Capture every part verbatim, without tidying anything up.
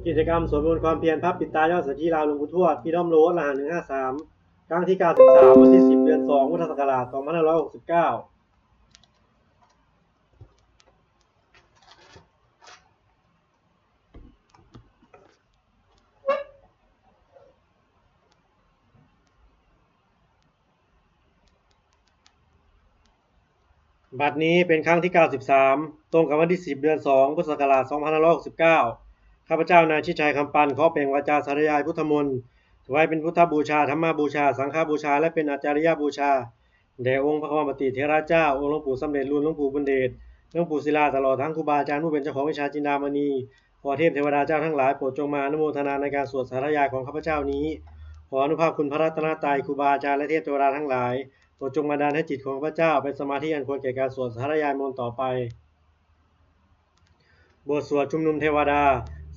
กิจกรรมสวดมนต์ความเพียรพระปิดตายอดเศรษฐีลาวหลวงปู่ทวด พี่ด้อมโลด รหัส หนึ่งห้าสาม ครั้งที่ เก้าสิบสาม วันที่ สิบ เดือน สอง พุทธศักราช สองพันห้าร้อยหกสิบเก้า บัดนี้เป็นครั้งที่ เก้าสิบสาม ตรงกับวันที่ สิบ เดือน สอง พุทธศักราช สองพันห้าร้อยหกสิบเก้า ข้าพเจ้านายชิดชัย คำปัน ขอเปล่งวาจาสาธยายพุทธมนต์ ถวายเป็นพุทธบูชา ธรรมบูชา สังฆบูชา และเป็นอาจาริยบูชา แด่องค์พระควัมปติเถระเจ้า องค์หลวงปู่สำเร็จลุน หลวงปู่บุญเดช หลวงปู่ศิลา ตลอดทั้งครูบาอาจารย์ผู้เป็นเจ้าของวิชาจินดามณี ขอเทพเทวดาเจ้าทั้งหลายโปรดจงมาอนุโมทนาในการสวดสาธยายของข้าพเจ้านี้ ขออานุภาพคุณพระรัตนตรัย ครูบาอาจารย์และเทพเทวดาทั้งหลาย โปรดจงบันดาลให้จิตของข้าพเจ้าเป็นสมาธิอันควรแก่การสวดสาธยายมนต์ต่อไป บทสวดชุมนุมเทวดา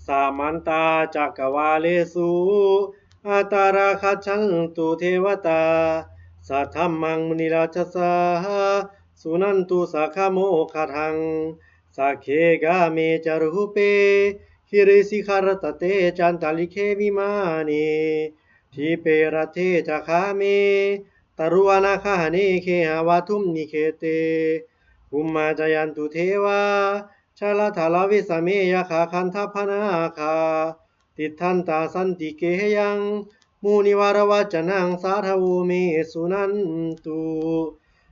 Samantā cakkavāḷesu atrāgacchantu devatā, saddhammaṃ munirājassa suṇantu saggamokkhadaṃ. Sagge kāme ca rūpe girisikharataṭe cantalikkhe vimāne, dīpe raṭṭhe ca gāme taruvanagahane gehavatthumhi khette, bhummā cāyantu devā jalathalavisame yakkhagandhabbanāgā, tiṭṭhantā santike yaṃ munivaravacanaṃ sādhavo me suṇantu.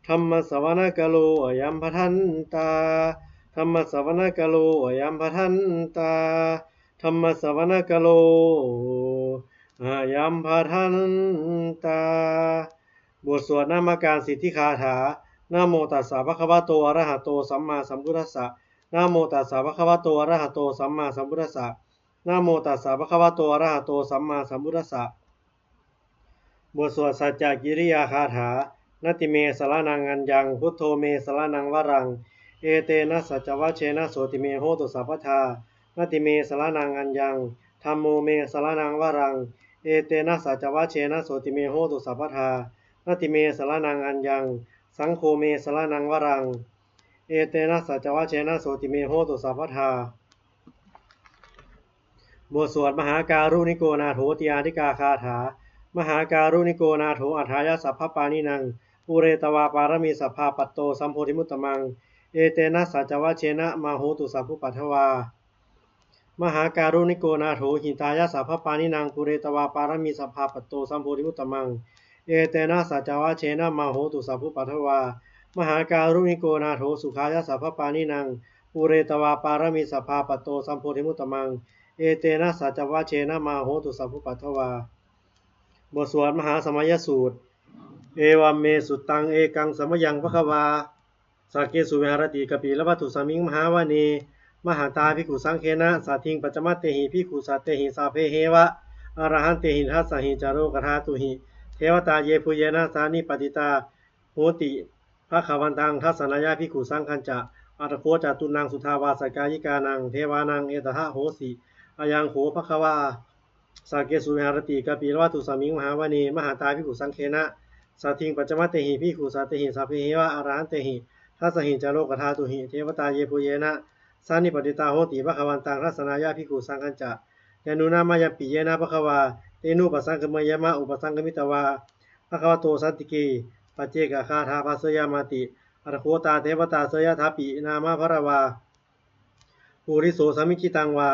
Dhammassavanakālo ayam bhadantā. Dhammassavanakālo ayam bhadantā. Dhammassavanakālo ayam bhadantā. บทสวดนมการสิทธิคาถา Namo tassa bhagavato arahato sammāsambuddhassa. Namo tassa bhagavato arahato sammāsambuddhassa. Namo tassa bhagavato arahato sammāsambuddhassa. บทสวดสัจจกิริยาคาถา Natthi me saraṇaṃ aññaṃ, buddho me saraṇaṃ varaṃ, etena saccavajjena sotthi me hotu sabbadā. Natthi me saraṇaṃ aññaṃ, dhammo me saraṇaṃ varaṃ, etena saccavajjena sotthi me hotu sabbadā. Natthi me saraṇaṃ aññaṃ, saṅgho me saraṇaṃ varaṃ, etena saccavajjena sotthi me hotu sabbadā. บทสวดมหาการุณิโกนาโถติอาทิกาคาถา Mahākāruṇiko nātho atthāya sabbapāṇinaṃ, pūretvā pāramī sabbā patto sambodhimuttamaṃ, etena saccavajjena mā hotu sabbupaddavā. Mahākāruṇiko nātho hitāya sabbapāṇinaṃ, pūretvā pāramī sabbā patto sambodhimuttamaṃ, etena saccavajjena mā hotu sabbupaddavā. Mahākāruṇiko nātho sukhāya sabbapāṇinaṃ, pūretvā pāramī sabbā patto sambodhimuttamaṃ, etena saccavajjena mā hotu sabbupaddavā. บทสวดมหาสมัยสูตร Evaṃ me sutaṃ. Ekaṃ samayaṃ bhagavā sakkesu viharati kapilavatthusmiṃ mahāvane mahatā bhikkhusaṅghena saddhiṃ pañcamattehi bhikkhusatehi sabbeheva arahantehi. Dasahi ca lokadhātūhi devatā yebhuyyena sannipatitā honti bhagavantaṃ dassanāya bhikkhusaṅghañca. Atha kho catunnaṃ suddhāvāsakāyikānaṃ devānaṃ etadahosi: Ayaṃ kho bhagavā sakkesu viharati kapilavatthusmiṃ mahāvane mahatā bhikkhusaṅghena saddhiṃ pañcamattehi bhikkhusatehi sabbeheva arahantehi. Dasahi ca lokadhātūhi devatā yebhuyyena sannipatitā honti bhagavantaṃ dassanāya bhikkhusaṅghañca. Yannūna mayampi yena bhagavā tenupasaṅkameyyāma, upasaṅkamitvā bhagavato santike paccekagāthā bhāseyyāmāti. Atha kho tā devatā seyyathāpi nāma balavā puriso sammiñjitaṃ vā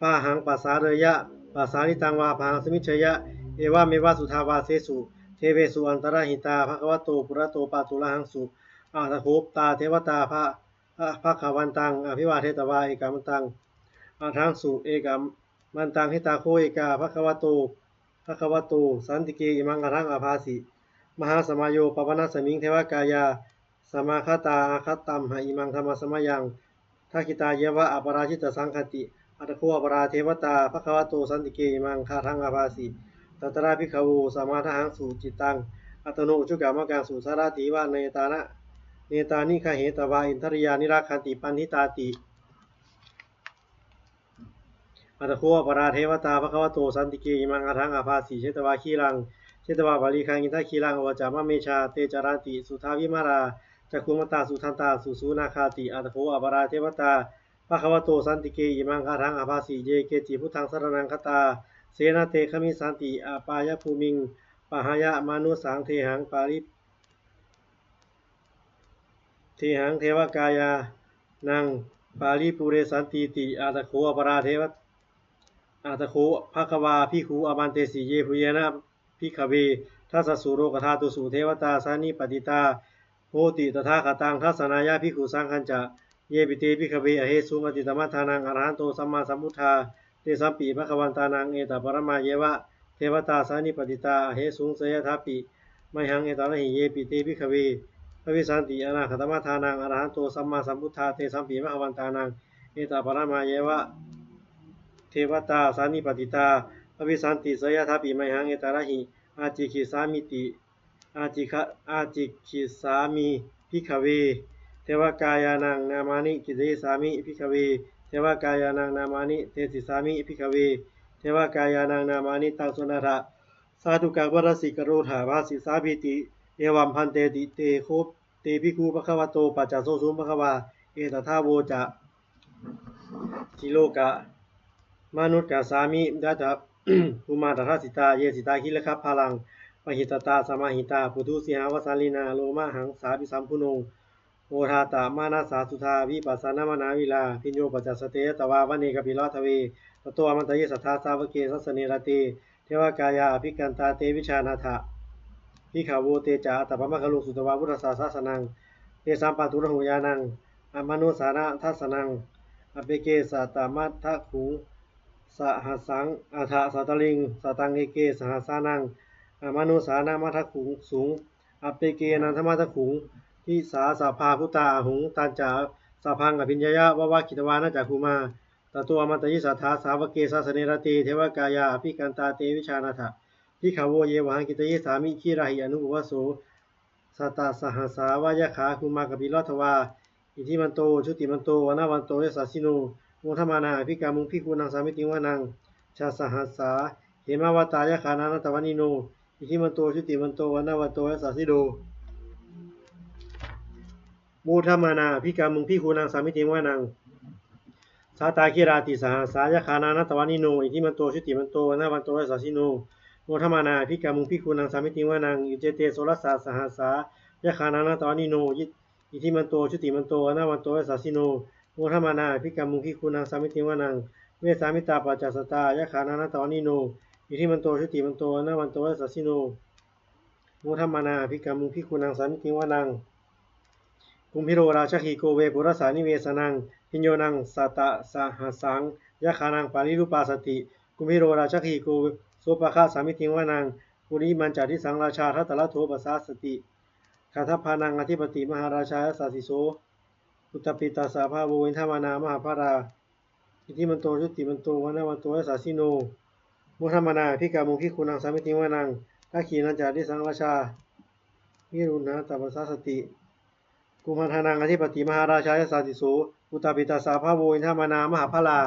bāhaṃ pasāreyya, pasāritaṃ vā bāhaṃ sammiñjeyya, evameva suddhāvāsesu devesu antarahitā bhagavato purato pāturahaṃsu. Atha kho tā devatā bha-, bhagavantaṃ abhivādetvā ekamantaṃ aṭṭhaṃsu. Ekamantaṃ ṭhitā kho ekā bhagavato, bhagavato santike imaṃ gāthaṃ abhāsi: Mahāsamayo pavanasmiṃ, devakāyā samāgatā, āgatamha imaṃ dhammasamayaṃ, dakkhitāyeva aparājitasaṅghanti. Atha kho aparā devatā bhagavato santike imaṃ gāthaṃ abhāsi: Tatra bhikkhavo samādahaṃsu, cittaṃ attano ujukamakaṃsu, sārathīva nettāna, nettāni gahetvā, indriyāni rakkhanti paṇḍitāti. Atha kho aparā devatā bhagavato santike imaṃ gāthaṃ abhāsi: Chetvā khīlaṃ chetvā palighaṃ, indakhīlaṃ ava ca manejā, te caranti suddhā vimalā, cakkhumatā sudantā susunāgāti. Atha kho aparā devatā bhagavato santike imaṃ gāthaṃ abhāsi: Ye keci buddhaṃ saraṇaṃ gatāse, na te gamissanti apāyabhūmiṃ; pahāya mānusaṃ dehaṃ pari dehaṃ devakāyānaṃ paripūressantīti. Atha kho aparā deva atha kho bhagavā bhikkhū āmantesi: Yebhuyyena bhikkhave dasasu lokadhātūsu devatā sannipatitā honti tathāgataṃ dassanāya bhikkhusaṅghañca. Yepi te bhikkhave ahesuṃ atītamaddhānaṃ arahanto sammāsambuddhā, tesampi bhagavantānaṃ etaparamāyeva devatā sannipatitā ahesuṃ, seyyathāpi mayhaṃ etarahi. Yepi te bhikkhave bhavissanti anāgatamaddhānaṃ arahanto sammāsambuddhā, tesampi bhagavantānaṃ etaparamāyeva devatā sannipatitā bhavissanti, seyyathāpi mayhaṃ etarahi. Ācikkhissāmīti. Ācikha- ācikkhissāmi bhikkhave devakāyānaṃ nāmāni. Kittayissāmi bhikkhave devakāyānaṃ nāmāni. Desissāmi bhikkhave devakāyānaṃ nāmāni. Taṃ suṇātha sādhukaṃ manasikarotha bhāsissāmīti. Evaṃ bhanteti te kho te bhikkhū bhagavato paccassosuṃ. Bhagavā etadavoca: Silokamanukassāmi yattha bhummā tadassitā, ye sitā girigabbharaṃ pahitattā samāhitā. Puthū sīhāva sallīnā lomahaṃsābhisambhuno, odātamanasā suddhā vippasannamanāvilā. Bhiyyo pañcasate ñatvā vane kāpilavatthave, tato āmantayi satthā sāvake sāsane rate. Devakāyā abhikkantā te vijānātha bhikkhavo. Te ca ātappamakaruṃ sutvā buddhassa sāsanaṃ. Tesampāturahu ñāṇaṃ amanussāna dassanaṃ. Appeke satamaddakkhuṃ sahassaṃ atha sattariṃ. Sataṃ eke sahassānaṃ amanussānamaddasuṃ. Appekenantamaddakkhuṃ disā sabbā phuṭā ahuṃ. Tañca sabbaṃ abhiññāya vavakkhitvāna cakkhumā, tato āmantayi satthā sāvake sāsane rate. Devakāyā abhikkantā te vijānātha bhikkhavo, ye vohaṃ kittayissāmi girāhi anupubbaso. Sattasahassā va yakkhā bhummā kāpilavatthavā, iddhimanto jutimanto vaṇṇavanto yasassino, modamānā abhikkāmuṃ bhikkhūnaṃ samitiṃ vanaṃ. Chasahassā hemavatā yakkhā nānattavaṇṇino, iddhimanto jutimanto vaṇṇavanto yasassino, modamānā abhikkāmuṃ bhikkhūnaṃ samitiṃ vanaṃ. Sātāgirā tisahassā yakkhā nānattavaṇṇino, iddhimanto jutimanto vaṇṇavanto yasassino, modamānā abhikkāmuṃ bhikkhūnaṃ samitiṃ vanaṃ. Iccete soḷasasahassā yakkhā nānattavaṇṇino, iddhimanto jutimanto vaṇṇavanto yasassino, modamānā abhikkāmuṃ bhikkhūnaṃ samitiṃ vanaṃ. Vessāmittā pañcasatā yakkhā nānattavaṇṇino, iddhimanto jutimanto vaṇṇavanto yasassino, modamānā abhikkāmuṃ bhikkhūnaṃ samitiṃ vanaṃ. Kumbhīro rājagahiko vepullassa nivesanaṃ, bhiyyo naṃ satasahassaṃ yakkhānaṃ payirupāsati. Kumbhīro rājagahiko sopāga samitiṃ vanaṃ, purimañca disaṃ rājā dhataraṭṭho pasāsati. Gandhabbānaṃ ādhipati mahārājā yasassi so, puttāpi tassa bahavo indanāmā mahabbalā, iddhimanto jutimanto vaṇṇavanto yasassino, modamānā abhikkāmuṃ bhikkhūnaṃ samitiṃ vanaṃ. Dakkhiṇañca disaṃ rājā virūḷho tappasāsati. Kumbhaṇḍānaṃ ādhipati mahārājā yasassi so, puttāpi tassa bahavo indanāmā mahabbalā,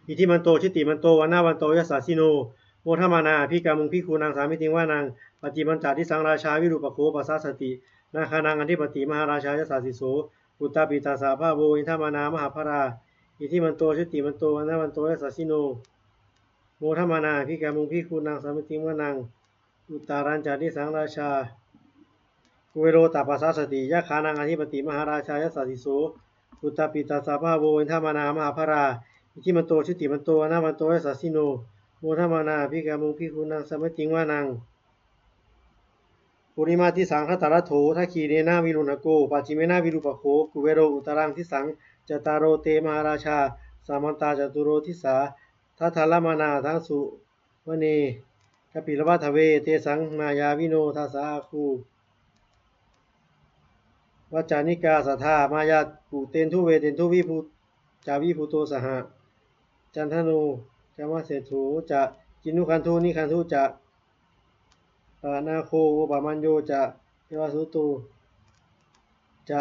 iddhimanto jutimanto vaṇṇavanto yasassino, modamānā abhikkāmuṃ bhikkhūnaṃ samitiṃ vanaṃ. Pacchimañca disaṃ rājā virūpakkho pasāsati. Nāgānaṃ ādhipati mahārājā yasassi so, puttāpi tassa bahavo indanāmā mahabbalā, iddhimanto jutimanto vaṇṇavanto yasassino, modamānā abhikkāmuṃ bhikkhūnaṃ samitiṃ vanaṃ. Uttarañca disaṃ rājā kuvero tappasāsati. Yakkhānaṃ ādhipati mahārājā yasassi so, puttāpi tassa bahavo indanāmā mahabbalā, iddhimanto jutimanto vaṇṇavanto yasassino, modamānā abhikkāmuṃ bhikkhūnaṃ samitiṃ vanaṃ. Purimaṃdisaṃ dhataraṭṭho, dakkhiṇena virūḷhako, pacchimena virūpakkho, kuvero uttaraṃ disaṃ. Cattāro te mahārājā, samantā caturo disā, daddallamānā aṭṭhaṃsu vane kāpilavatthave. Tesaṃ māyāvino dasa āgū, vañcanikā saṭhā, māyā kuṭeṇḍu veṭeṇḍu viṭū ca viṭuṭo saha, candano kāmaseṭṭho ca, kinnughaṇḍu nighaṇḍu ca, panāgo opamañño ca, devasūto ca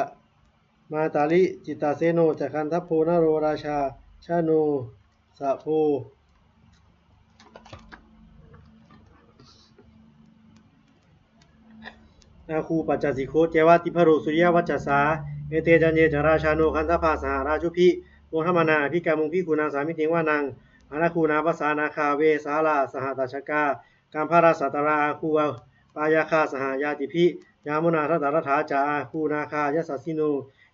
mātali, cittaseno ca gandhabbo, naḷorājā janosabho. Āgū pañcasikho ceva timbarū suriyavacchasā, ete caññe ca rājāno gandhabbā saha rājubhi, modamānā abhikkāmuṃ bhikkhūnaṃ samitiṃ vanaṃ. Athāgū nābhasā nāgā vesālā sahatacchakā, kambalassatarā āgū pāyāgā saha ñātibhi, yāmunā dhataraṭṭhā ca āgū nāgā yasassino,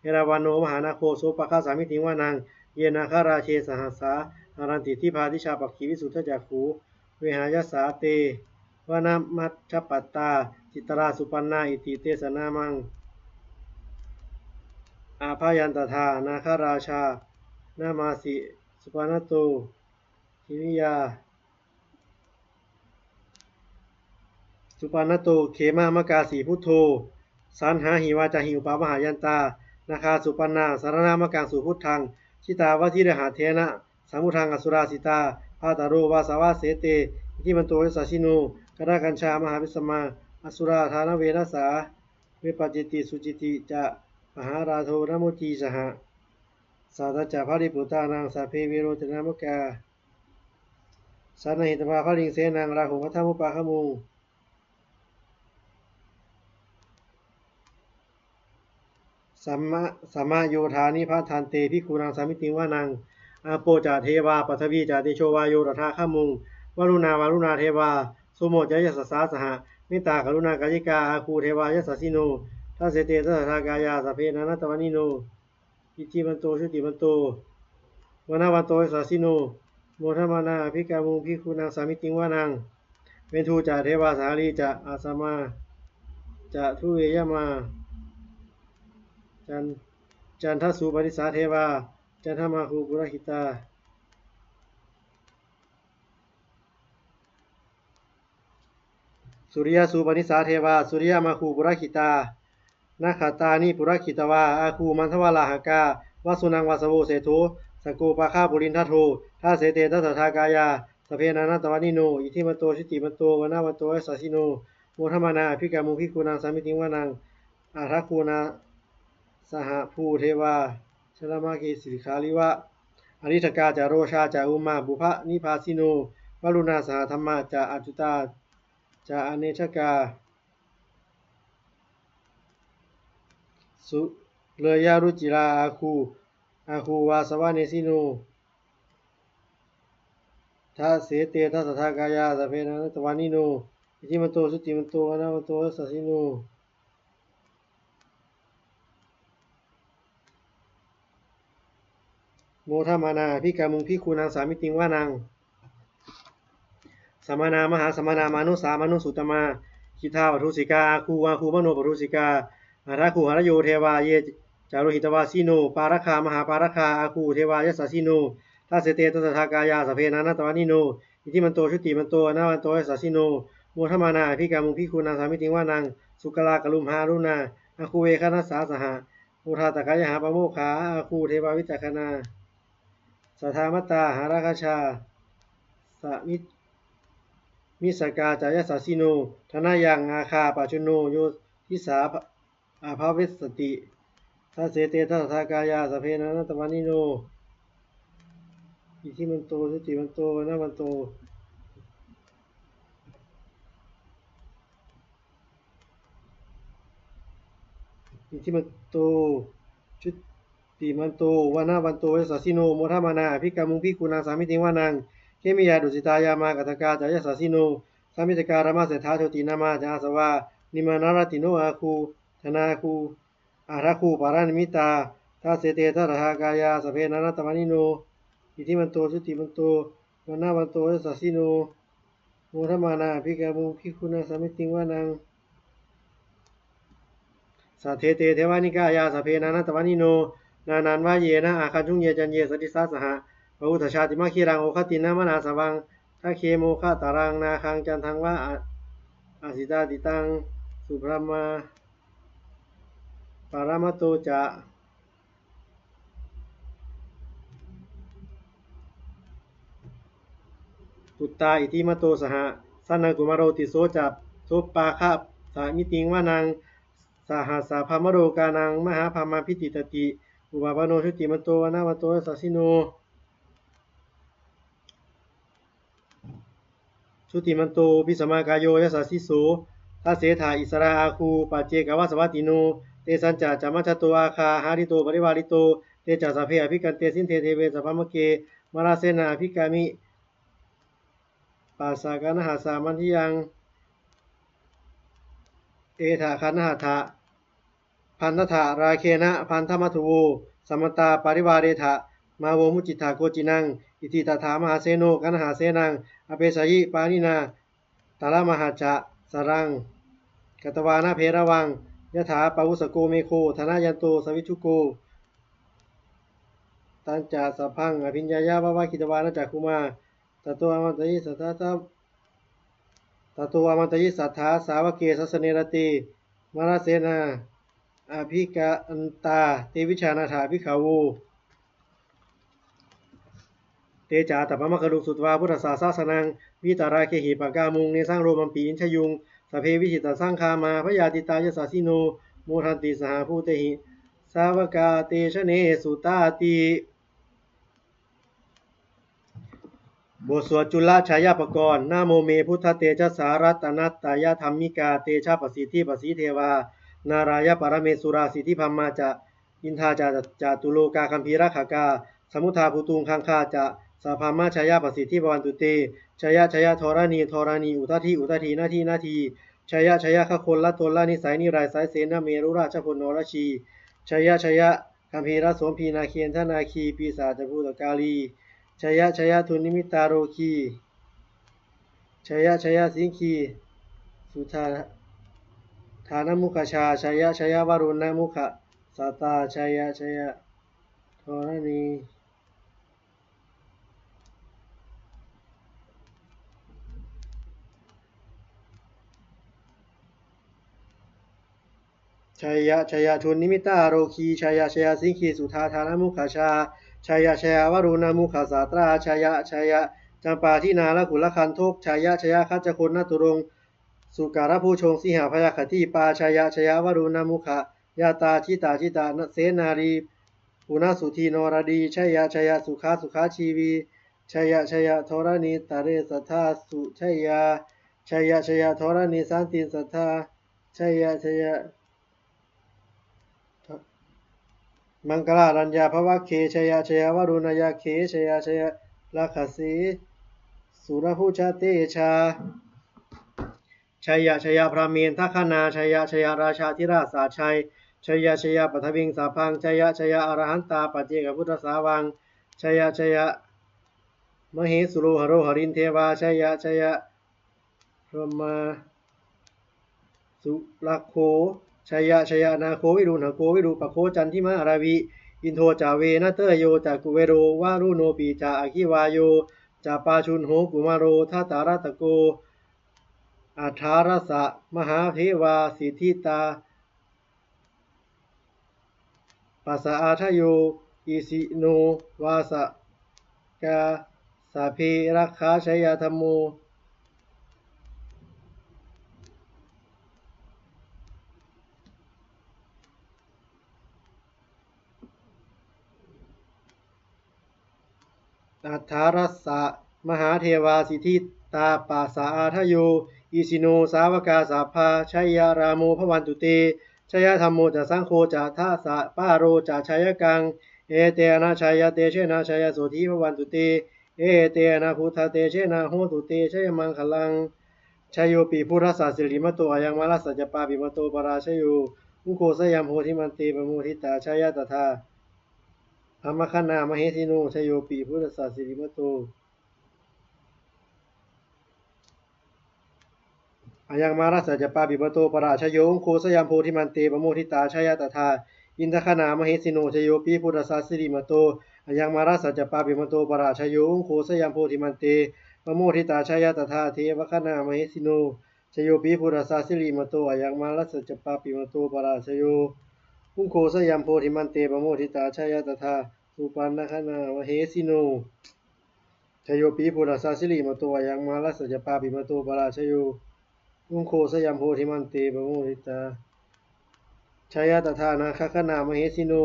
erāvaṇo mahānāgo sopāga samitiṃ vanaṃ. Ye nāgarāje sahasā haranti dibbā dijā pakkhi visuddhacakkhū, vehāyasā te vanamajjhapattā citrā supaṇṇā iti tesa nāmaṃ. Abhayantadā nāgarājānamāsi, supaṇṇato khemiyā, supaṇṇato khemamakāsi buddho, saṇhāhi vācāhi upavhayantā nāgā supaṇṇā saraṇamakaṃsu buddhaṃ. Jitā vajirahatthena samuddaṃ asurā sitā, bhātaro vāsavassete iddhimanto yasassino. Kālakañjā mahābhismā asurā dānaveghasā, vepacitti sucitti ca pahārādo namucī saha. Satañca baliputtānaṃ sabbe verocanāmakā, sannayhitvā baliṃ senaṃ rāhubhaddamupāgamuṃ. Sama- samayodāni bhaddante bhikkhūnaṃ samitiṃ vanaṃ. Āpo ca devā paṭhavī ca tejo vāyo tadāgamuṃ, varuṇā vāruṇā devā somo ca yasasā saha, mettākaruṇākāyikā āgū devā yasassino. Dasete dasadhā kāyā sabbe nānattavaṇṇino, iddhimanto jutimanto vaṇṇavanto yasassino, modamānā abhikkāmuṃ bhikkhūnaṃ samitiṃ vanaṃ. Veṇḍū ca devā sahalī ca asamā ca duve yamā, can- candassūpanisā devā candamāgū purakkhitā. Suriyassūpanisā devā suriyamāgū purakkhitā. Nakkhattāni purakkhitvā āgū mandavalāhakā, vasūnaṃ vāsavo seṭṭho sakkopāga purindado. Dasete dasadhā kāyā sabbe nānattavaṇṇino, iddhimanto jutimanto vaṇṇavanto yasassino, modamānā abhikkāmuṃ bhikkhūnaṃ samitiṃ vanaṃ. Athāgū nāsahābhū devā jalamaggisikhāriva, ariṭṭhakā ca rojā ca ummāpupphanibhāsino, varuṇā sahadhammā ca accutā ca anejakā, sūleyyarucirā āgū āgū vāsavanesino. Dasete dasadhā kāyā sabbe nānattavaṇṇino, iddhimanto jutimanto vaṇṇavanto yasassino, modamānā abhikkāmuṃ bhikkhūnaṃ samitiṃ vanaṃ. Samānā mahāsamānā mānusā mānusuttamā, khiḍḍāpadūsikā āgū āgū manopadūsikā. Athāgū harayo devā ye ca lohitavāsino, pāragā mahāpāragā āgū devā yasassino. Dasete dasadhā kāyā sabbe nānattavaṇṇino, iddhimanto jutimanto vaṇṇavanto yasassino, modamānā abhikkāmuṃ bhikkhūnaṃ samitiṃ vanaṃ. Sūkara karumhā aruṇā āgū veghanasā saha, odātagayhā pāmokkhā āgū devā vicakkhaṇā. Sadāmattā hāragajā sami- missakā ca yasassino, thanayaṃ āgā pajjunno yo disā abhassati. Dasete dasadhā kāyā sabbe nānattavaṇṇino, iddhimanto jutimanto vaṇṇavanto, iddhimanto jutimanto vaṇṇavanto yasassino, modamānā abhikkāmuṃ bhikkhūnaṃ samitiṃ vanaṃ. Khemiyā tusitā yāmā kaṭṭhakā ca yasassino, lambitakā lāmaseṭṭhā jotināmā ca āsavā, nimmānaratino āgū dhanāgū athāgū paranimmitā. Dasete dasadhā kāyā sabbe nānattavaṇṇino, iddhimanto jutimanto vaṇṇavanto yasassino, modamānā abhikkāmuṃ bhikkhūnaṃ samitiṃ vanaṃ. Saṭṭhete devanikāyā sabbe nānattavaṇṇino, nānāvayena āgañchuṃ ye caññe sadisā saha. Pavutthajātimakkhīlaṃ oghatiṇṇamanāsavaṃ, dakkhemoghataraṃ nāgaṃ candaṃva asitātitaṃ. Subrahmā paramatto ca puttā iddhimato saha. Sanaṅkumāro tisso ca sopāga samitiṃ vanaṃ, sahassabrahmalokānaṃ mahābrahmābhitiṭṭhati. Upapanno jutimanto vaṇṇavanto yasassino, jutimanto bhismākāyo yasassi so. Dasettha issarā āgū paccekavasavattino, tesañca camajjhato āgā hārito parivārito. Te ca sabbe abhikkante sinde deve sabrahmake, mārasenā abhikkāmi. Passa kaṇhassa mandiyaṃ, etha kaṇhatha bandhatha rāgena bandhamatthu vo, samantā parivāretha mā vo muñcittha koci naṃ. Iti tattha mahāseno kaṇhasenaṃ apesayi, pāṇinā talamāhacca saraṃ katvāna bheravaṃ, yathā pāvussako megho thanayanto savijjuko. Tañca sabbaṃ abhiññāya vavakkhitvāna cakkhumā, tato āmantayi satthā sā-, tato āmantayi satthā sāvake sāsane rate, mārasenā abhikkantā te vijānātha bhikkhavo. Te ca ātappamakaruṃ sutvā buddhassa sāsanaṃ, vītarāgehi pakkāmuṃ nesaṃ lomampi iñjayuṃ. Sabbe vijitasaṅgāmā bhayātītā yasassino, modanti saha bhūtehi sāvakā te janesutāti. บทสวดจุลชัยปกรณ์ Namo me buddhatejasā ratanattayadhammikā tejapasiddhi pasīdevā nārāyaparamesurā siddhibrahmā ca indā ca catulokā gambhīrakkhakā samuddā bhūtuṃ gaṅgā ca sabrahmajayapasiddhi bhavantu te. Jaya jaya dharaṇi dharaṇī udadhi udadhī nadī nadī, jaya jaya gagonlatonlanisai niraisaisena merurājabala narajī, jaya jaya gambhīrasombhī nāgendanāgī pisācabhūtakālī, jaya jaya dunnimittarogī, jaya jaya siṅgī sudādānamukhajā, jaya jaya varuṇṇamukhasātrā, jaya jaya dharaṇī jaya jaya dunnimittarogī, jaya jaya siṅgī sudādānamukhajā, jaya jaya varuṇṇamukhasātrā, jaya jaya campādinālakulagandhok, jaya jaya gajjagonnaturaṅga sukarabhujaṅga sīhabyagghadīpā, jaya jaya varuṇṇamukhayātrā, jita jita senārī punasuddhi naradī, jaya jaya sukhā sukhā jīvī, jaya jaya dharaṇītale sadā sujayā, jaya jaya dharaṇī santin sadā, jaya jaya maṅkararājaṃ bhavagge, jaya jaya varuṇṇayakkhe, jaya jaya rakkhase surabhujatejā, jaya jaya brahmendagaṇā, jaya jaya rājādhirājasājjaya, jaya jaya paṭhaviṃ sabbaṃ, jaya jaya arahantā paccekabuddhasāvaṃ, jaya jaya mahesuro haro harindevā, jaya jaya brahmā surakkho, jaya jaya nāgo viruḷhako virūpakkho candimā ravi, indo ca venateyyo ca kuvero varuṇopi ca aggi vāyo ca pājuṇho kumāro dhataraṭṭhako, aṭṭhārasa mahādevā siddhitāpasa ādayo, isino vāsakā sabbe, rakkhā jaya dhammo. Aṭṭhārasa mahādevā siddhitāpasa ādayo, isino sāvakā sabbā jaya rāmo bhavantu te. Jaya dhammo ca saṅgho ca dasapālo ca jayakaṃ, etena jayatejena jayasotthī bhavantu te. Etena buddhatejena hotu te jayamaṅgalaṃ. Jayopi buddhassa sirīmato ayaṃ mārassa ca pāpimato parājayo, ugghosayaṃ bodhimaṇḍe pamoditā jaya tadā brahmagaṇā mahesino. Jayopi buddhassa sirīmato ayaṃ mārassa ca pāpimato parājayo, ugghosayaṃ bodhimaṇḍe pamoditā jaya tadā indagaṇā mahesino. Jayopi buddhassa sirīmato ayaṃ mārassa ca pāpimato parājayo, ugghosayaṃ bodhimaṇḍe pamoditā jaya tadā devagaṇā mahesino. Jayopi buddhassa sirīmato ayaṃ mārassa ca pāpimato parājayo, ugghosayaṃ bodhimaṇḍe pamoditā jaya tadā supaṇṇagaṇā mahesino. Jayopi buddhassa sirīmato ayaṃ mārassa ca pāpimato parājayo, ugghosayaṃ bodhimaṇḍe pamoditā jaya tadā nāgagaṇā mahesino.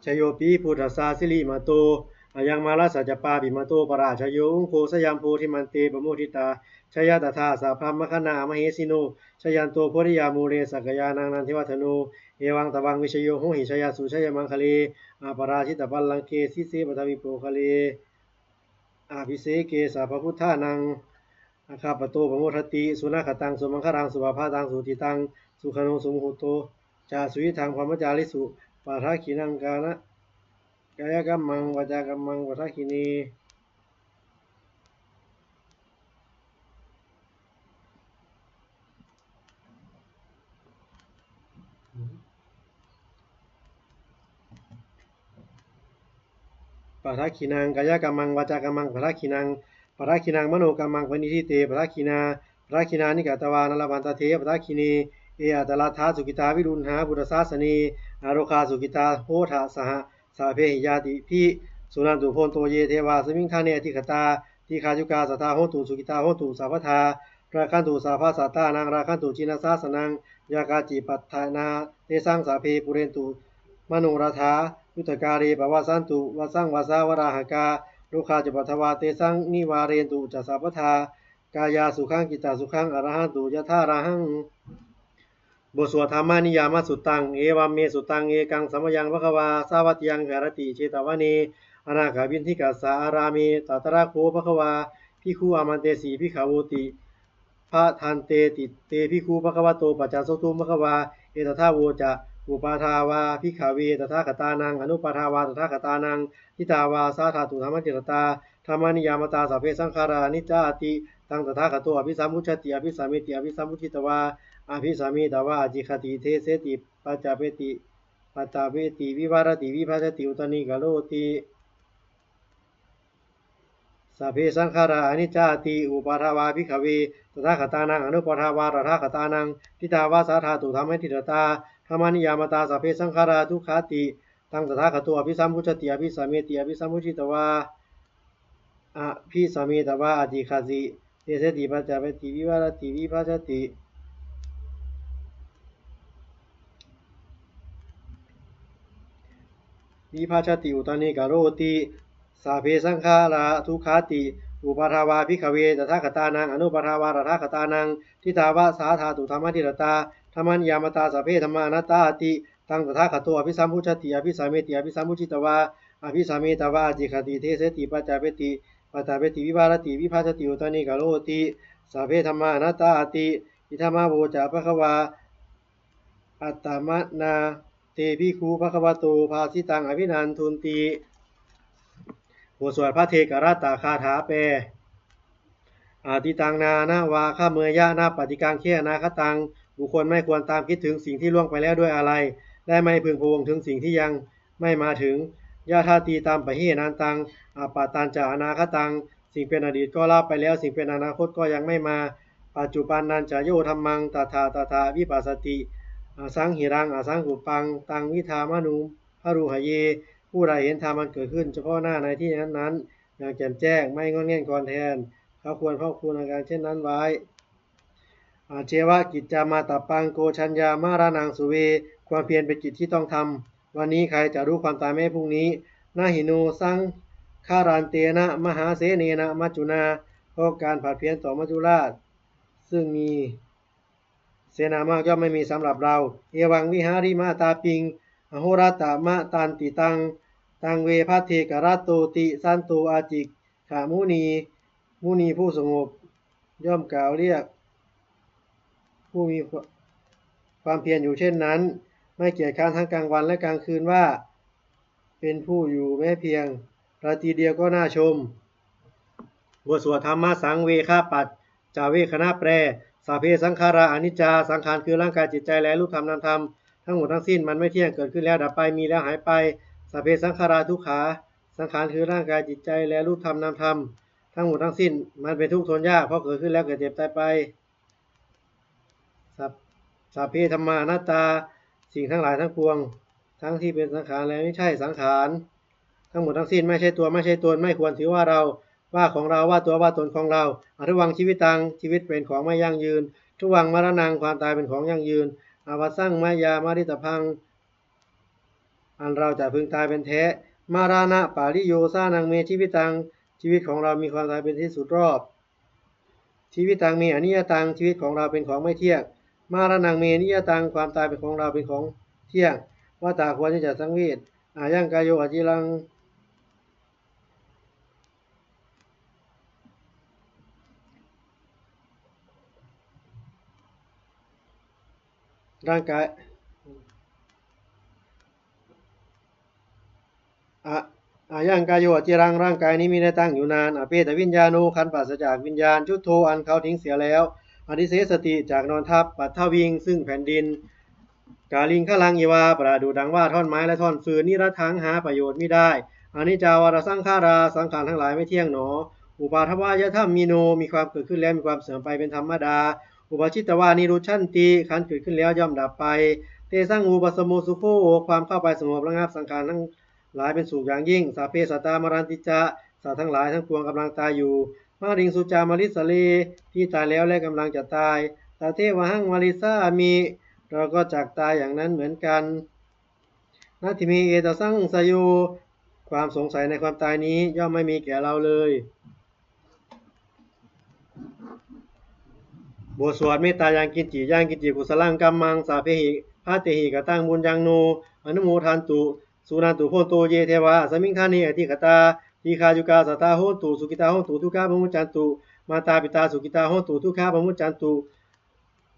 Jayopi buddhassa sirīmato Ayaṃ mārassa ca pāpimato parājayo, ugghosayaṃ bodhimaṇḍe pamoditā, jaya tadā sabrahmagaṇā mahesino. Jayanto bodhiyā mūle sakyānaṃ nandivaḍḍhano, evaṃ tvaṃ vijayo hohi jayassu jayamaṅgale, aparājitapallaṅke sīse paṭhavipokkhare, abhiseke sabbabuddhānaṃ aggappatto pamodati. Sunakkhattaṃ sumaṅgalaṃ supabhātaṃ suhuṭṭhitaṃ, sukhaṇo sumuhutto ca suyiṭṭhaṃ brahmacārisu. Padakkhiṇaṃ kāna kāyakammaṃ vācākammaṃ padakkhiṇe. Padakkhiṇaṃ kāyakammaṃ vācākammaṃ padakkhiṇaṃ, padakkhiṇaṃ manokammaṃ paṇidhī te padakkhiṇā, padakkhiṇāni katvāna labhantatthe padakkhiṇe. Ye atthaladdhā sukhitā viruḷhā buddhasāsane, arogā sukhitā hotha saha sabbehi ñātibhi. Suṇantu bhonto ye devā asmiṃ ṭhāne adhigatā, dīghāyukā sadā hontu sukhitā hontu sabbadā. Rakkhantu sabbasattānaṃ rakkhantu jinasāsanaṃ, yā kāci patthanā tesaṃ sabbe pūrentu manorathā, yuttakāle pavassantu vassaṃ vassāvalāhakā, rogā cupaddavā tesaṃ nivārentu ca sabbadā. Kāyāsukhaṃ cittasukhaṃ arahantu yathārahaṃ. บทสวด Dhammaniyāmasuttaṃ. Evaṃ me sutaṃ. Ekaṃ samayaṃ bhagavā sāvatthiyaṃ viharati jetavane anāthapiṇḍikassa ārāme. Tatra kho bhagavā bhikkhū āmantesi bhikkhavoti. Bhadanteti te bhikkhū bhagavato paccassosuṃ. Bhagavā etadavoca. Uppādā vā bhikkhave tathāgatānaṃ anuppādā vā tathāgatānaṃ, ṭhitā vā sā dhātu dhammaṭṭhitatā dhammaniyāmatā sabbe saṅkhārā aniccāti. Taṃ tathāgato abhisambujjhati abhisameti, abhisambujjhitvā abhisametvā ācikkhati deseti paccaveti paṭṭhapeti vivarati vibhajati uttānīkaroti. Sabbe saṅkhārā aniccāti. Uppādā vā bhikkhave tathāgatānaṃ anuppādā vā tathāgatānaṃ, ṭhitā vā sā dhātu dhammaṭṭhitatā dhammaniyāmatā sabbe saṅkhārā dukkhāti. Taṃ tathāgato abhisambujjhati abhisameti, abhisambujjhitvā abhisametvā ācikkhati deseti paccaveti vivarati vibhajati vibhajati uttānīkaroti. Sabbe saṅkhārā dukkhāti. Uppādā vā bhikkhave tathāgatānaṃ anuppādā vā tathāgatānaṃ, ṭhitā vā sā dhātu dhammaṭṭhitatā dhammaniyāmatā sabbe dhammā anattāti. Taṃ tathāgato abhisambujjhati abhisameti, abhisambujjhitvā abhisametvā ācikkhati deseti paccaveti paṭṭhapeti vivarati vibhajati uttānīkaroti. Sabbe dhammā anattāti. Idamavoca bhagavā. Attamanā te bhikkhū bhagavato bhāsitaṃ abhinandunti. บทสวดพระเทกรัตตคาถาแปล Atītaṃ nānvāgameyya nappaṭikaṅkhe anāgataṃ. บุคคลไม่ควรตามคิดถึงสิ่งที่ล่วงไปแล้วด้วยอาลัย และไม่พึงพะวงถึงสิ่งที่ยังไม่มาถึง Yadatītampahīnantaṃ appattañca anāgataṃ. สิ่งเป็นอดีตก็ละไปแล้ว สิ่งเป็นอนาคตก็ยังไม่มา Paccuppannañca yo dhammaṃ tattha tattha vipassati asaṃhiraṃ asaṅkuppaṃ taṃ vidvā manubrūhaye. ผู้ใดเห็นธรรมอันเกิดขึ้นเฉพาะหน้าในที่นั้นๆ อย่างแจ่มแจ้ง ไม่ง่อนแง่นคลอนแคลน เขาควรพอกพูนอาการเช่นนั้นไว้ Ajjeva kiccamātappaṃ ko jaññā maraṇaṃ suve. ความเพียรเป็นกิจที่ต้องทำ วันนี้ใครจะรู้ความตายแม้พรุ่งนี้ Na hi no saṅgarantena mahāsenena maccunā. เพราะการผัดเพี้ยนต่อมัจจุราช ซึ่งมีเสนามากย่อมไม่มีสำหรับเรา Evaṃ vihārimātāpiṃ ahorattamatanditaṃ taṃ ve bhaddekarattoti santo ācikkhati muni. มุนีผู้สงบย่อมกล่าวเรียกผู้มีความเพียรอยู่เช่นนั้น ไม่เกียจคร้านทั้งกลางวันและกลางคืนว่า เป็นผู้อยู่แม้เพียงราตรีเดียวก็น่าชม บทสวดธรรมสังเวคปัจจเวกขณะแปล Sabbe saṅkhārā aniccā. สังขารคือร่างกายจิตใจและรูปธรรมนามธรรม ทั้งหมดทั้งสิ้นมันไม่เที่ยง เกิดขึ้นแล้วดับไป มีแล้วหายไป Sabbe saṅkhārā dukkhā. สังขารคือร่างกายจิตใจและรูปธรรมนามธรรม ทั้งหมดทั้งสิ้นมันเป็นทุกข์ทนยาก เพราะเกิดขึ้นแล้วแก่เจ็บตายไป Sab- Sabbe dhammā anattā. สิ่งทั้งหลายทั้งปวง ทั้งที่เป็นสังขารและไม่ใช่สังขาร ทั้งหมดทั้งสิ้นไม่ใช่ตัวไม่ใช่ตน ไม่ควรถือว่าเรา ว่าของเรา ว่าตัวว่าตนของเรา Addhuvaṃ jīvitaṃ. ชีวิตเป็นของไม่ยั่งยืน Dhuvaṃ maraṇaṃ. ความตายเป็นของยั่งยืน Avassaṃ mayā maritabbaṃ. อันเราจะพึงตายเป็นแท้ maraṇapariyojanam me jīvitaṃ ชีวิตของเรามีความตายเป็นที่สุดรอบ jīvitaṃ me aniyataṃ ชีวิตของเราเป็นของไม่เที่ยง maraṇaṃ me niyataṃ ความตายเป็นของเราเป็นของเที่ยง vata ควรที่จะสังเวช ayaṃ kāyo aciraṃ ร่างกาย อะ ayaṃ kāyo aciraṃ ร่างกายนี้มิได้ตั้งอยู่นาน apetaviññāṇo ครั้นปราศจากวิญญาณ chuḍḍho อันเขาทิ้งเสียแล้ว adhisessati จักนอนทับ paṭhaviṃ ซึ่งแผ่นดิน kāliṅgaraṃ iva ประดุจดังว่าท่อนไม้และท่อนฟืน niratthaṃ หาประโยชน์มิได้ aniccā vata saṅkhārā สังขารทั้งหลายไม่เที่ยงหนอ uppādavayadhammino มีความเกิดขึ้นแล้วมีความเสื่อมไปเป็นธรรมดา uppajjitvā nirujjhanti ครั้นเกิดขึ้นแล้วย่อมดับไป tesaṃ vūpasamo sukho ความเข้าไปสงบระงับสังขารทั้งหลายเป็นสุขอย่างยิ่ง sabbe sattā maranti ca สัตว์ทั้งหลายทั้งปวงกำลังตายอยู่ mariṃsu ca marissare ที่ตายแล้วและกำลังจะตาย tathevāhaṃ marissāmi เราก็จักตายอย่างนั้นเหมือนกัน natthi me ettha saṃsayo ความสงสัยในความตายนี้ย่อมไม่มีแก่เราเลย บทสวดเมตตายังกิญจิ yaṃ kiñci kusalaṃ kammaṃ sabbehi katehi kataṃ puññaṃ no anumodantu suṇantu bhonto ye devā asmiṃ ṭhāne adhigatā dīghāyukā sadā hontu sukhitā hontu dukkhā pamuccantu mātāpitā sukhitā hontu dukkhā pamuccantu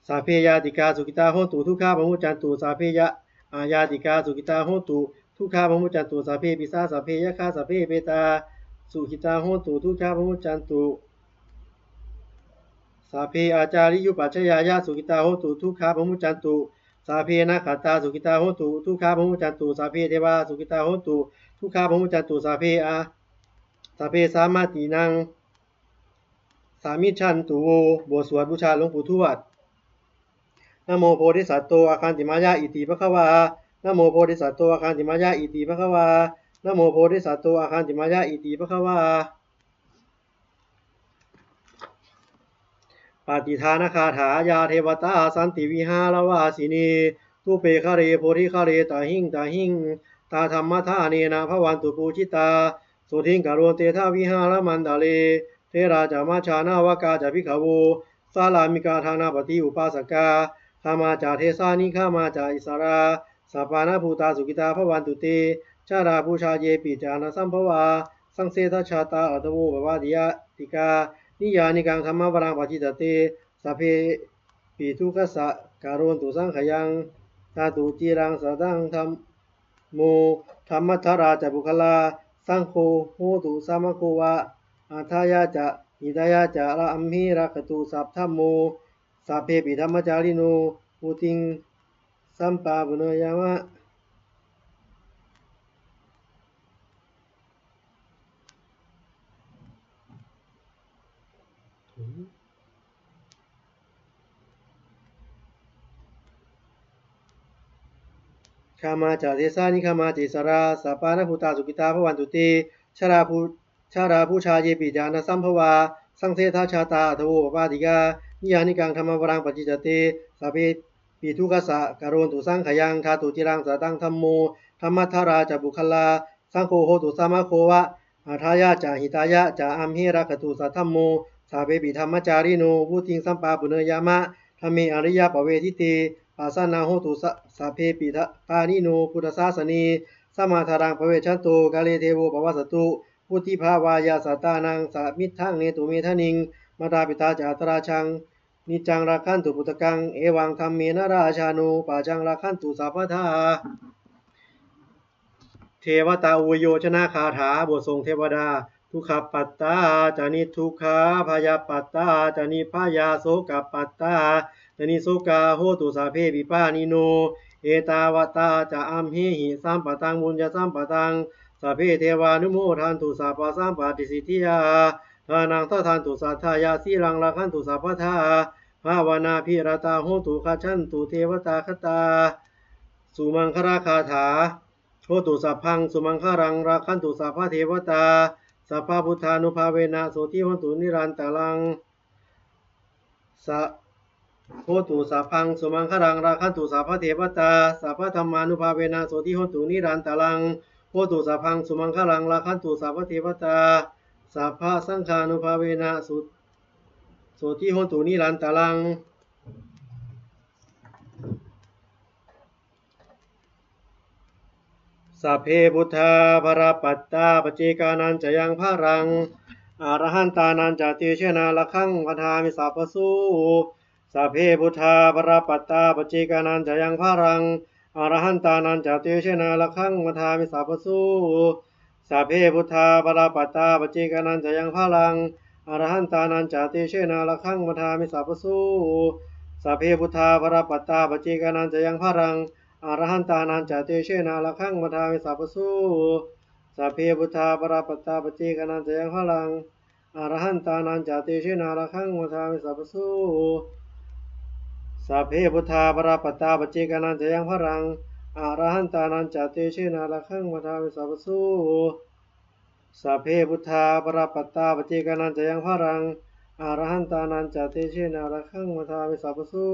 sabbe ñātikā sukhitā hontu dukkhā pamuccantu sabbe ñā- añātikā sukhitā hontu dukkhā pamuccantu sabbe pisā sabbe yakkhā sabbe petā sukhitā hontu dukkhā pamuccantu sabbe ācariyupajjhāyā sukhitā hontu dukkhā pamuccantu sabbe nakkhattā sukhitā hontu dukkhā pamuccantu sabbe devā sukhitā hontu dukkhā pamuccantu sabbe a sabbe sampattīnaṃ samijjhantu vo บทสวดบูชาหลวงปู่ทวด Namo bodhisatto āgantimāya iti bhagavā. Namo bodhisatto āgantimāya iti bhagavā. Namo bodhisatto āgantimāya iti bhagavā. Pattidānagāthā. Yā devatā santi vihāravāsinī thūpe ghare bodhighare tahiṃ tahiṃ, tā dhammadānena bhavantu pūjitā, sotthiṃ karontedha vihāramaṇḍale. Therā ca majjhā navakā ca bhikkhavo, sārāmikā dānapatī upāsakā, gāmā ca desā nigamā ca issarā, sappāṇabhūtā sukhitā bhavantu te. Jalābujā yepi ca aṇḍasambhavā, saṃsedajātā athavopapātikā, niyyānikaṃ dhammavaraṃ paṭicca te, sabbepi dukkhassa karontu saṅkhayaṃ. Ṭhātu ciraṃ sataṃ dhammo, dhammaddharā ca puggalā, saṅgho hotu samaggo va, atthāya ca hitāya ca. Amhe rakkhatu saddhammo, sabbepi dhammacārino, vuḍḍhiṃ sampāpuṇeyyāma. Gāmā ca desā nigamā ca issarā, sappāṇabhūtā sukhitā bhavantu te. Jalābhu- jalābujā yepi ca aṇḍasambhavā, saṃsedajātā athavopapātikā, niyyānikaṃ dhammavaraṃ paṭicca te, sabbepi dukkhassa karontu saṅkhayaṃ. Ṭhātu ciraṃ sataṃ dhammo, dhammaddharā ca puggalā, saṅgho hotu samaggo va, atthāya ca hitāya ca. Amhe rakkhatu saddhammo, sabbepi dhammacārino, vuḍḍhiṃ sampāpuṇeyyāma, dhamme ariyappavedite. Pasannā hontu sa- sabbepi da- pāṇino buddhasāsane, sammā dhāraṃ pavecchanto, kāle devo pavassatu, vuḍḍhibhāvāya sattānaṃ, samiddhaṃ netu medaniṃ. Mātā pitā ca atrajaṃ, niccaṃ rakkhantu puttakaṃ, evaṃ dhammena rājāno, pajaṃ rakkhantu sabbadā. Devatāuyyojanagāthā. บทส่งเทวดา Dukkhappattā ca niddukkhā, bhayappattā ca nibbhayā, sokappattā ca nissokā, hontu sabbepi pāṇino. Ettāvatā ca amhehi, sambhataṃ puññasampadaṃ, sabbe devānumodantu, sabbasampattisiddhiyā. Dānaṃ dadantu saddhāya, sīlaṃ rakkhantu sabbadā, bhāvanābhiratā hontu, gacchantu devatāgatā. Sumaṅgalagāthā. Hotu sabbaṃ sumaṅgalaṃ, rakkhantu sabbadevatā, sabbabuddhānubhāvena, sotthī hontu nirantaraṃ. Sa- hotu sabbaṃ sumaṅgalaṃ, rakkhantu sabbadevatā, sabbadhammānubhāvena, sotthī hontu nirantaraṃ. hotu sabbaṃ sumaṅgalaṃ, rakkhantu sabbadevatā, sabbasaṅghānubhāvena sotthī hontu nirantaraṃ. Sabbe buddhā balappattā, paccekānañca yaṃ balaṃ, arahantānañca tejena, rakkhaṃ bandhāmi sabbaso. Sabbe buddhā balappattā, paccekānañca yaṃ balaṃ, arahantānañca tejena, rakkhaṃ bandhāmi sabbaso. Sabbe buddhā balappattā, paccekānañca yaṃ balaṃ, arahantānañca tejena, rakkhaṃ bandhāmi sabbaso. Sabbe buddhā balappattā, paccekānañca yaṃ balaṃ, arahantānañca tejena, rakkhaṃ bandhāmi sabbaso. Sabbe buddhā balappattā, paccekānañca yaṃ balaṃ, arahantānañca tejena, rakkhaṃ bandhāmi sabbaso. Sabbe buddhā balappattā, paccekānañca yaṃ balaṃ, arahantānañca tejena, rakkhaṃ bandhāmi sabbaso. Sabbe buddhā balappattā, paccekānañca yaṃ balaṃ, arahantānañca tejena, rakkhaṃ bandhāmi sabbaso.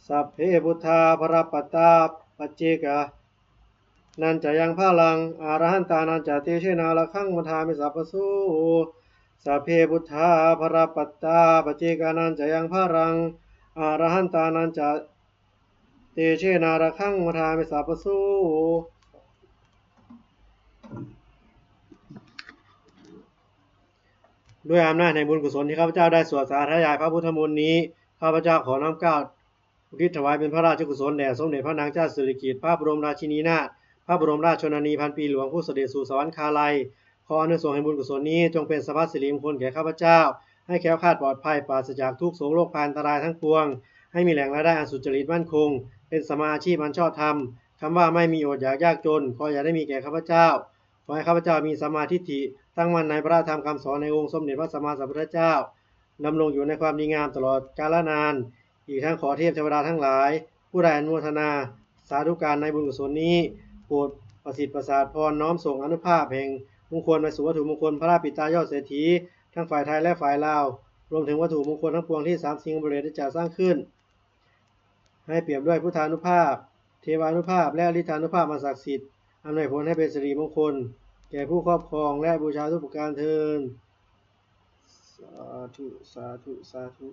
Sabbe buddhā balappattā, paccekānañca yaṃ balaṃ, arahantānañca tejena, rakkhaṃ bandhāmi sabbaso. Sabbe buddhā balappattā, paccekānañca yaṃ balaṃ, arahantānañca tejena, rakkhaṃ bandhāmi sabbaso. ด้วยอำนาจแห่งบุญกุศลที่ข้าพเจ้าได้สวดสาธยายพระพุทธมนต์นี้ ข้าพเจ้าขอน้อมเกล้าอุทิศถวายเป็นพระราชกุศลแด่สมเด็จพระนางเจ้าสิริกิติ์ พระบรมราชินีนาถ พระบรมราชชนนีพันปีหลวง ผู้เสด็จสู่สวรรคาลัย ขออานิสงส์แห่งบุญกุศลนี้จงเป็นสรรพสิริมงคลแก่ข้าพเจ้า ให้แคล้วคลาดปลอดภัยปราศจากทุกข์โศกโรคภัยอันตรายทั้งปวง ให้มีแหล่งรายได้อันสุจริตมั่นคง เป็นสัมมาอาชีพอันชอบธรรม คำว่าไม่มีอดอยากยากจน ขออย่าได้มีแก่ข้าพเจ้า ขอให้ข้าพเจ้ามีสัมมาทิฏฐิ ตั้งมั่นในพระธรรมคำสอนในองค์สมเด็จพระสัมมาสัมพุทธเจ้า ดำรงอยู่ในความดีงามตลอดกาลนาน อีกทั้งขอเทพเทวดาทั้งหลาย ผู้ได้อนุโมทนาสาธุการในบุญกุศลนี้ โปรดประสิทธิ์ประสาทพร น้อมส่งอานุภาพแห่งมงคลไปสู่วัตถุมงคลพระปิดตายอดเศรษฐี ทั้งฝ่ายไทยและฝ่ายลาว รวมถึงวัตถุมงคลทั้งปวงที่สามสิงห์บุรีได้จัดสร้างขึ้น ให้เปี่ยมด้วยพุทธานุภาพ เทวานุภาพ และฤทธานุภาพอันศักดิ์สิทธิ์ อำนวยผลให้เป็นสิริมงคล แก่ผู้ครอบครองและบูชาทุกประการเทอญ สาธุ สาธุ สาธุ